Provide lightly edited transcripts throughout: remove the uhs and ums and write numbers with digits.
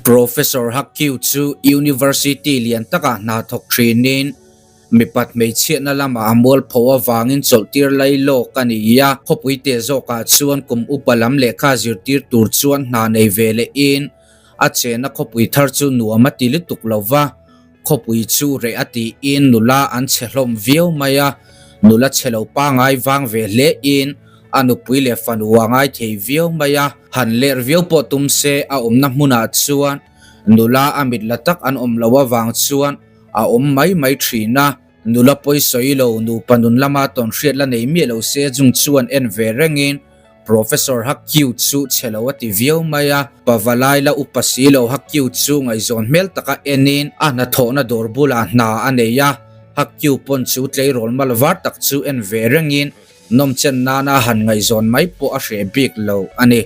Professor Hakkiu chu University lian takah hna thawk thinin mipat hmeichhiatna lamah a mualpho avangin chawlhtir lai lawk a ni a. Khawpui teh zawkah chuan kum upa lam lehkha zirtir tur chuan hna nei ve lehin a chenna khawpui thar chu nuam a ti lutuk lo va, khawpui chu reh a tiin nula an chhe hlawm viau mai a, nula chhe lo pangai vang ve hlein a nupui leh fanu a ngai thei viau mai a, han ler viau pawh tum se a awmna hmunah chuan nula a mit la tak an awm loh avang chuan a awm mai mai thin a, nula pawi sawi lo nupa nun lama tawn hriat la nei miah lo se chung chuan en ve rengin Professor Hakkiu chu chhe lo a ti viau mai a, pavalai la upa si lo Hakkiu chu ngaihzawn hmel taka enin a hnathawhna dawr bulah hna a nei a, Hakkiu pawn chu tleirawl mal var tak chu en ve rengin nawmchen nana han ngaihzawn mai pawh a hreh bik lo a ni.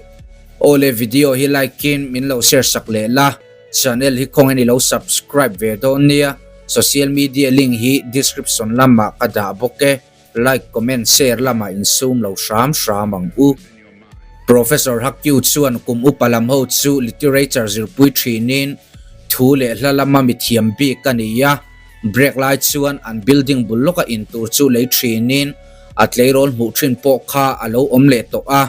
Awle video hi like in min lo share sak leh la, channel hi khawngin i lo subscribe ve dawn nia, social media link hi description lamah ka dah bawk e. Like, comment, share lamah insum lo hram hram ang u. Professor Hakkiu chuan kum upa lam ho chu literature zirpui thinin thu leh hla lama mithiam bik a ni a, break lai chuan an building bul lawka in tur chu lei thinin a tleirawl hmuh thin pawh kha a lo awm leh tawh a,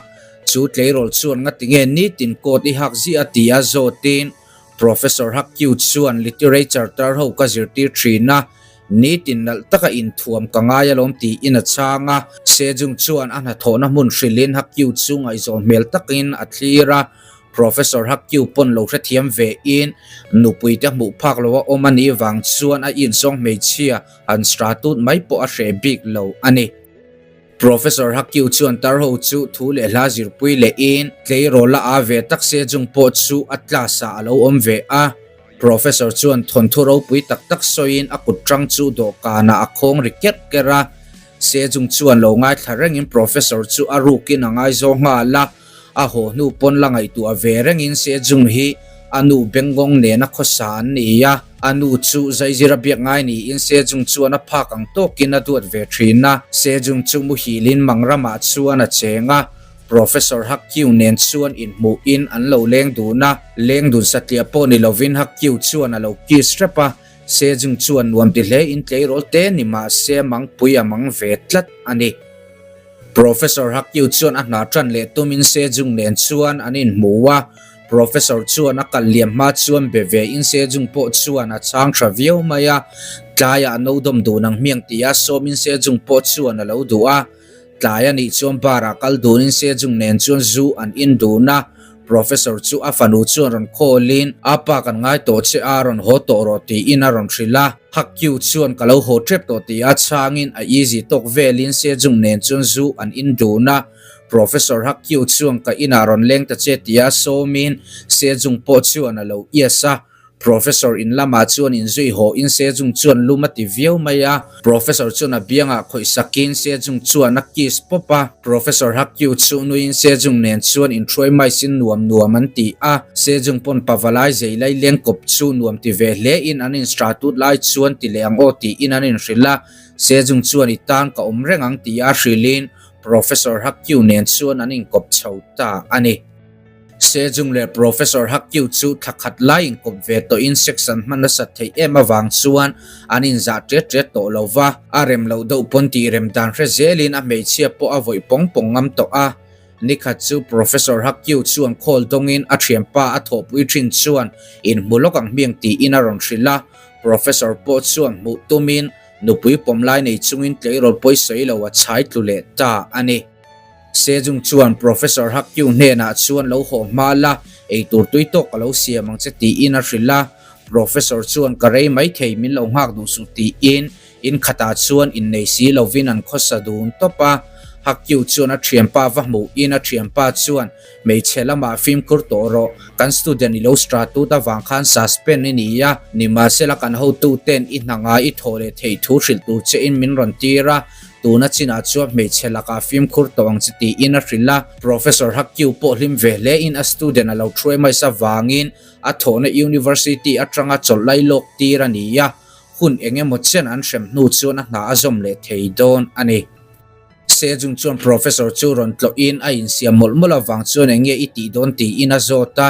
chu tleirawl chuan ngatinge nitin coat i hak ziah a ti a zawtin Professor Hakkiu chuan literature tar ho ka zirtir thin a, Nitin nalh taka inthuam ka ngai alawm tiin a chhang a, Sejung chuan a hnathawhna hmun hrilhin Hakkiu chu ngaihzawn hmel takin a thlir a, Professor Hakkiu pawn lo hrethiam ve in nupui te hmuh phak lo a awm a nih vang chuan a inzawng hmeichhia han stratut mai pawh a hreh bik lo a ni. Professor Hakkiu chuan tar ho chu thu leh hla zirpui lehin tleirawl a aa ve tak Sejung pawh chu a class ah a lo awm ve a, Professor chuan thawnthu ropui tak tak sawiin a kut tang chu dawhkanah a khawng ri kerh kerh a. Sejung chuan lo ngaithla rengin Professor chu a rukin a ngaizawng nghal a, a haw hnu pawn la ngaihtuah ve rengin Sejung hi a nu Bengong nena khawsa an ni a, a nu chu zaizira biak ngai niin Sejung chuan a phak ang tawkin a duat ve thin a. Sejung chu muhilin Mangramah chuan a cheng a. Professor Hakkiu nen chuan inhmuhin an lo leng dun a, leng dun satliah pawh ni lovin Hakkiu chuan a lo kiss hrep a, Sejung chuan nuam ti hlein tleirawl te ni mah se mangpui a mang ve tlat a ni. Professor Hakkiu chuan a hna tan leh tumin Sejung nen chuan an inhmu a, Professor chuan a kal liam hma chuan be ve in Sejung pawh chuan a chhang tha viau mai a, tlaiah a no dawm dun ang hmiang tia sawmin Sejung pawh chuan a lo duh a. Tlai a nih chuan bar ah kal dunin Sejung nen chuan zu an in dun a, Professor chu a fanu chuan rawn call in, A pa kan ngai tawh che a, rawn haw tawh rawh tiin a rawn hrilh a. Hakkiu chuan ka lo haw tep tawh ti a chhangin a easy tawk velin Sejung nen chuan zu an in dun a, Professor Hakkiu chuan ka inah rawn leng ta che tia sawmin Sejung pawh chuan a lo yes a. Professor in lamah chuan inzui haw in Sejung chuan lum a ti viau mai a, Professor chuan a biangah khawih sakin Sejung chuan a kiss pawp a, Professor Hakkiu chu nuiin Sejung nen chuan inhruai mai sin nuam nuam an ti a, Sejung pawn pavalai zei lai leng kawp chu nuam ti ve hle in an instratut lai chuan ti leh ang aw tiin an inhrilh a, Sejung chuan i tan ka awm reng ang tia hrilhin Professor Hakkiu nen chuan an inkawp chho ta a ni. Sejung leh Professor Hakkiu chu thla khat lai inkawp ve tawhin sex an hman nasat theih em avang chuan an inzah ṭet ṭet tawh lo va, a rem loh deuh pawn tih rem dan hre zelin a hmeichhia pawh a vawih pawng pawng ngam tawh a. Nikhat chu Professor Hakkiu chuan khawl dawngin a ṭhianpa a thawhpui ṭhin chuan inhmu lawk ang hmiang tiin a rawn hrilh a, Professor pawh chuan hmuh tumin nupui pawm lai nei chungin tleirawl pawi sawi lo a chhai tlu leh ta a ni. Sejung chuan Professor Hakkiu hnenah chuan lo haw hma la, eitur tui tawk ka lo siam ang che tiin a hrilh a. Professor chuan ka rei maithei min lo nghak duh suh tiin in khatah chuan innei si lovin an khawsa dun tawp a. Hakkiu chuan a thianpa va hmuhin a thianpa chuan hmeichhe lamah fimkhur tawh rawh, kan student i lo stratut avang khan suspend i ni a, nimahsela kan hotuten i hna ngai i thawh leh theih thu hrilh tur che in min rawn tir a, Tuna chinah chuan hmeichhe lakah fimkhur tawh ang che tiin a hrilh a, Professor Hakkiu pawh hlim ve hlein a student a lo thuai mai sa vangin a thawhna University atanga chawlh lai lawk tir a ni a, hun eng emaw chen an hrem hnu chuan a hna a zawm leh thei dawn a ni. Sejung chuan Professor chu rawn tlawhin a insiam mawlh mawlh avang chuan eng nge i tih dawn tiin a zawt a.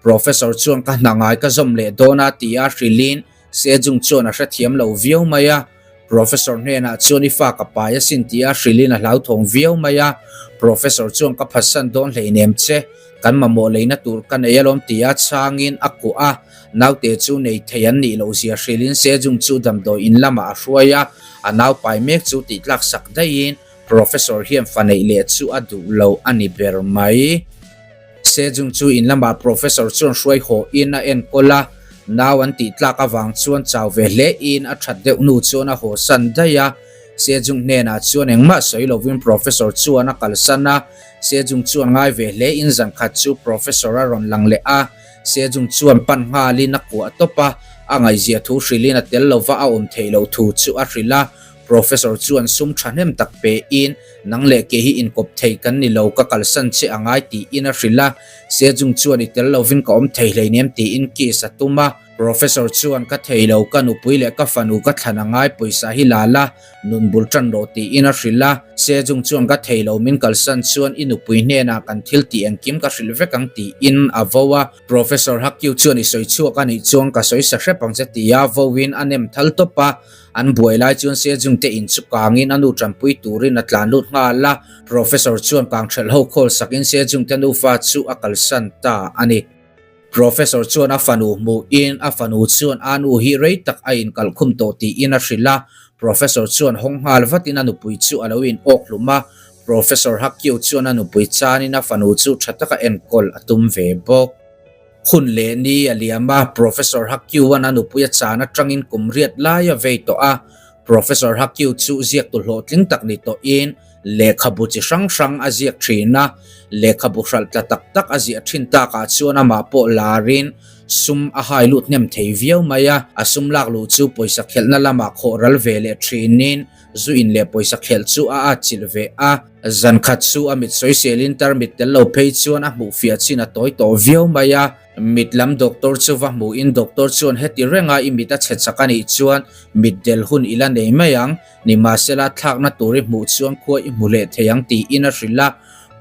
Professor chuan ka hna ngai ka zawm leh dawn a ti a hrilhin Sejung chuan a hrethiam lo viau mai a. Professor hnenah chuan i fa ka pai asin ti a hrilhin a hlauthawng viau mai a. Professor chuan ka phatsan dawn hleinem che, kan mamawh leina tur ka nei alawm ti a chhangin a kuah a. Naute chu nei thei an nih loh zia hrilhin Sejung chu damdawi in lamah a hruai a, a nau pai mek chu tihtlak sak daihin Professor hian fa neih leh chu a duh lo a ni ber mai. Sejung chu in lamah Professor chuan hruai haw in a enkawl a, nau an tih tlak avang chuan chau ve hle in a that deuh hnu chuan a haw san daih a. Sejung hnenah chuan engmah sawi lovin Professor chuan a kalsan a, Sejung chuan ngai ve hle in zankhat chu Professor a rawn lang leh a, Sejung chuan pan nghalin a kuah tawp a, a ngaihzia thu hrilhin a tel lova a awm theih loh thu chu a hrilh a. Professor chuan sum thahnem tak pein, Nang leh kei hi inkawp thei kan ni lo, ka kalsan che a ngai tiin a hrilh a. Sejung chuan i tel lovin ka awm thei hleinem tiin kiss a tum a. Professor chuan ka thei lo, ka nupui leh ka fanu ka thlan a ngai, pawisa hi la la, nun bul tan rawh tiin a hrilh a. Sejung chuan ka thei lo, min kalsan chuan i nupui hnenah kan thil tih engkim ka hrilh vek ang tiin a vo a. Professor Hakkiu chuan i sawi chhuak a nih chuan ka sawi sa hrep ang che tia voin a nem thal tawp a. An buai lai chuan Sejung te in chu kangin a nu tanpui turin a tlan lut nghal a, Professor chuan kang ṭhelh ho khawl sakin Sejung te nufa chu a kalsan ta a ni. Professor chuan a fanu hmuhin a fanu chuan a nu hi rei tak a inkalh khum tawh tiin a hrilh a, Professor chuan hawng nghal vatin a nupui chu a lo in awk hlum a, Professor Hakkiu chuan a nupui chanin a fanu chu ṭha taka enkawl a tum ve bawk. Hun leh ni a liam a, Professor Hakyuan a nupui a chan atangin kum riat lai a vei tawh a. Professor Hakyu chu ziaktu hlawhtling tak ni tawhin lehkhabu chi hrang hrang a ziak thin a, lehkhabu hralh tla tak tak a ziah thin takah chuan amah pawh larin sum a hai lut hnem thei viau mai a. A sum lak luh chu pawisa khelhna lamah khawh ral ve leh thinin zu in leh pawisa khelh chu a atchilh ve a. Zan khat chu a mit sawiselin tarmit tel lo phei chuan a hmuh fiah chin a tawi tawh viau mai a. Mit lam doctor chu va hmuhin doctor chuan heti renga i mit a chhe chak a nih chuan mit del hun i la nei mai ang, nimahsela thlakna tur i hmuh chuan khua i hmu leh thei ang tiin a hrilh a.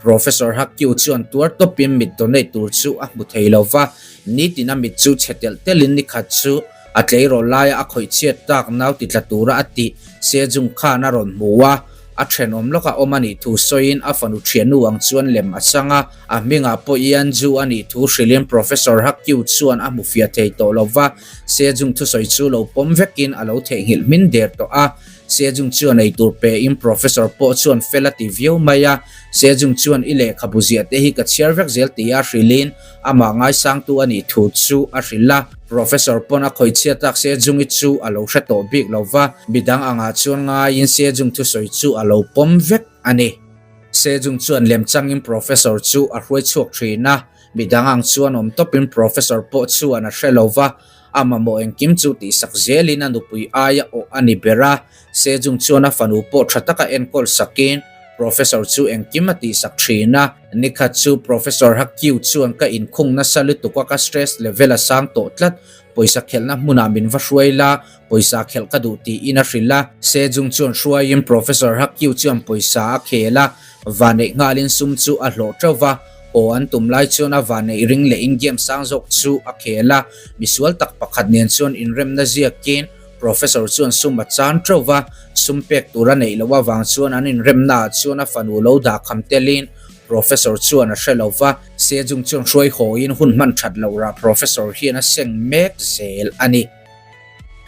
Professor Hakkiu chuan tuar tawpin mit donate tur chu a hmu thei lo va, nitin a mit chu chhe telh telhin ni khat chu a tleirawl laia a khawih chhiat tak nau ti tla tura a tih Sejung khan a rawn hmu a, a thenawm lawka awm a nih thu sawiin a fanu thiannu ang chuan lem a chang a, a hmingah pawh Ianju a nih thu hrilhin Professor Hakkiu chuan a hmu fiah thei tawh lo va, Sejung thusawi chu lo pawm vekin a lo theihnghilh hmin der tawh a. Sejung chuan ei tur pein Professor pawh chuan fel a ti viau mai a, Sejung chuan i lehkhabu ziah te hi ka chhiar vek zel tia hrilhin amah ngaisangtu a nih thu chu a hrilh a. Professor pawn a khawih chhiat tak Sejungi chu a lo hre tawh bik lo va, midang angah chuan ngaiin Sejung thusawi chu a lo pawm vek a ni. Sejung chuan lemchangin Professor chu a hruai chhuak thin a, midang ang chuan awm tawpin Professor pawh chuan a hre lo va, A mamawh engkim chu tihsak zelin a nupui aia awh a ni ber a, Sejung chuan a fanu pawh tha taka enkawl sakin Professor chu engkim a tihsak thin a. Nikhat chu Professor Hakkiu chuan ka inkhung nasa lutuk a ka stress level a sang tawh tlat, pawisa khelhna hmunah min va hruai la, pawisa khelh ka duh tiin a hrilh a. Sejung chuan hruaiin Professor Hakkiu chuan pawisa a khel a, Vaneih nghalin sum chu a hlawh teuh va, aw an tum lai chuan a vaneih ring leh in game sang zawk chu a khel a, misual tak pakhat nen chuan inremna ziakin Professor chuan sum a chan teuh va, sum pek tur a neih loh avang chuan an inremna ah chuan a fanu lo dah kham telin Professor chuan a hre lo va, Sejung chuan hruai hawiin hun hman that loh rah Professor hian a seng mek zel a ni.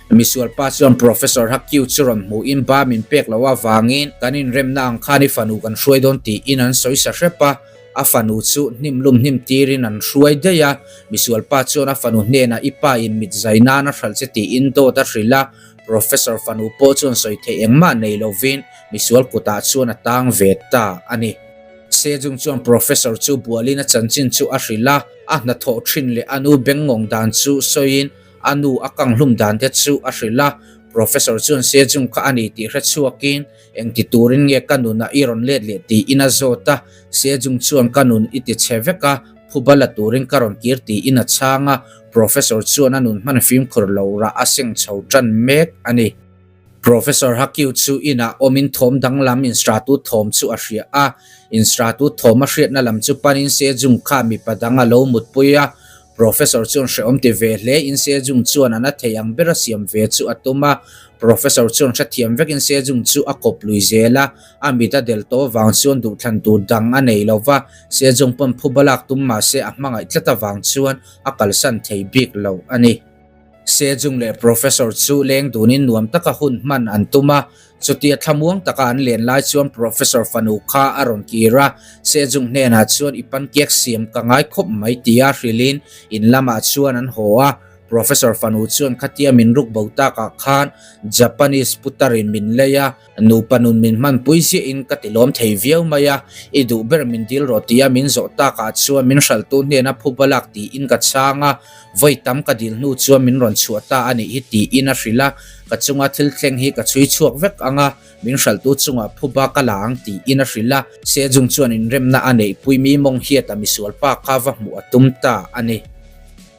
Misual pa chuan Professor Hakkiu chu rawn hmuhin ba min pek loh avangin kan inremna ang khan i fanu kan hruai dawn tiin an sawi sa hrep a, a fanu chu hnim lum hnim tirin an hruai daih a. Misual pa chuan a fanu hnenah i pa in mit zai nan a hralh che tiin dawt a hrilh a, Professor fanu pawh chuan sawi theih engmah nei lovin misual kutah chuan a tang ve ta a ni. Sejung chuan Professor chu bualin a chanchin chu a hrilh a, a hnathawh thin leh a nu bengngawng dan chu sawiin A nu a kang hlum dan te chu a hrilh a, Professor chuan Sejung kha a ni tih hre chhuakin engti turin nge ka nunah i rawn let leh tiin a zawt a, Sejung chuan ka nun i ti chhe vek a, phuba la turin ka rawn kir tiin a chhang a, Professor chuan a nun hman fimkhur lo rah a seng chho tan mek a ni. Professor Hakkiu chu inah awmin thawm danglam instratu thawm chu a hria a, instratu thawm a hriatna lam chu panin Sejung kha mipa dang a lo mutpui a. Professor chuan hrehawm ti ve hle in Sejung chuan a na thei ang bera siam ve chu a tum a. Professor chuan hrethiam vekin Sejung chu a kawp lui zel a, a mit a del tawh avang chuan duhthlan tur dang a nei lo va, Sejung pawn phuba lak tum mahse a hmangaih tlat avang chuan a kalsan thei bik lo a ni. Sejung leh Professor chu leng dunin nuam taka hun hman an tum a, Chutia thlamuang taka an len lai chuan Professor fanu kha a rawn kir a, Sejung hnenah chuan i pancake siam ka ngai khawp mai tia hrilhin in lamah chuan an haw a. Professor fanu chuan khatia min ruk bo takah khan Japanese putarin min lei a, nupa nun min hmanpui ziahin ka ti lawm thei viau mai a, i duh ber min dil rawh tia min zawh takah chuan min hralhtu hnena phuba lak tiin ka chhang a, Vawi tam ka dil hnu chuan min rawn chhuah ta a nih hi tiin a hrilh a, ka chunga thil thleng hi ka chhui chhuak vek ang a, min hralhtu chungah phuba ka la ang tiin a hrilh a. Sejung chuan inremna a neihpui mi mawng hiata misual pa kha va hmuh a tum ta a ni.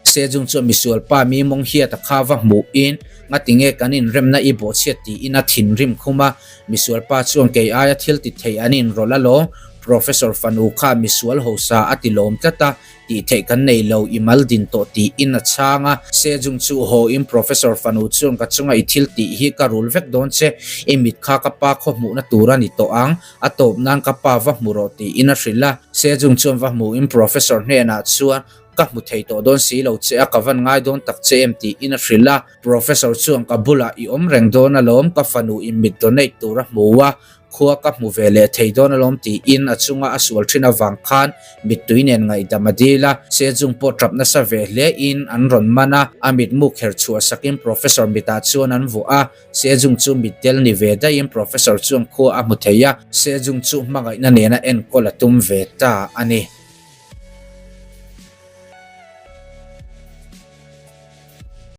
Sejung chuan misual pa mi mawng hiata kha va hmuhin ngatinge kan inremna i bawhchhiat tiin a thinrim khum a, misual pa chuan kei aia thil ti thei an inrawlh alawm, Professor fanu kha misual hosa a ti lawm tlat a, Tih theih kan nei lo, i mal din tawh tiin a chhang a. Sejung chu haw in Professor fanu chuan ka chunga i thil tih hi ka rul vek dawn che, i mit kha ka pa khaw hmuhna tur a ni tawh ang, a tawp nan ka pa va hmu rawh tiin a hrilh a. Sejung chuan va hmu in Professor hnenah chuan ka hmu thei tawh dawn si lo che a, ka van ngai dawn tak che em tiin a hrilh a. Professor chuan ka bulah i awm reng dawn alawm, ka fanu in mit donate tur a hmu a, Khua ka hmu ve leh thei dawn alawm tiin a chunga a sual thin avang khan mittui nen ngaihdam a dil a, Sejung pawh tap nasa ve hle in an rawn man a, a mitmu kher chhuah sakin Professor mitah chuan an vuah a, Sejung chu mitdel ni ve daihin Professor chuan khua a hmu thei a, Sejung chu hmangaihna nena enkawl a tum ve ta a ni.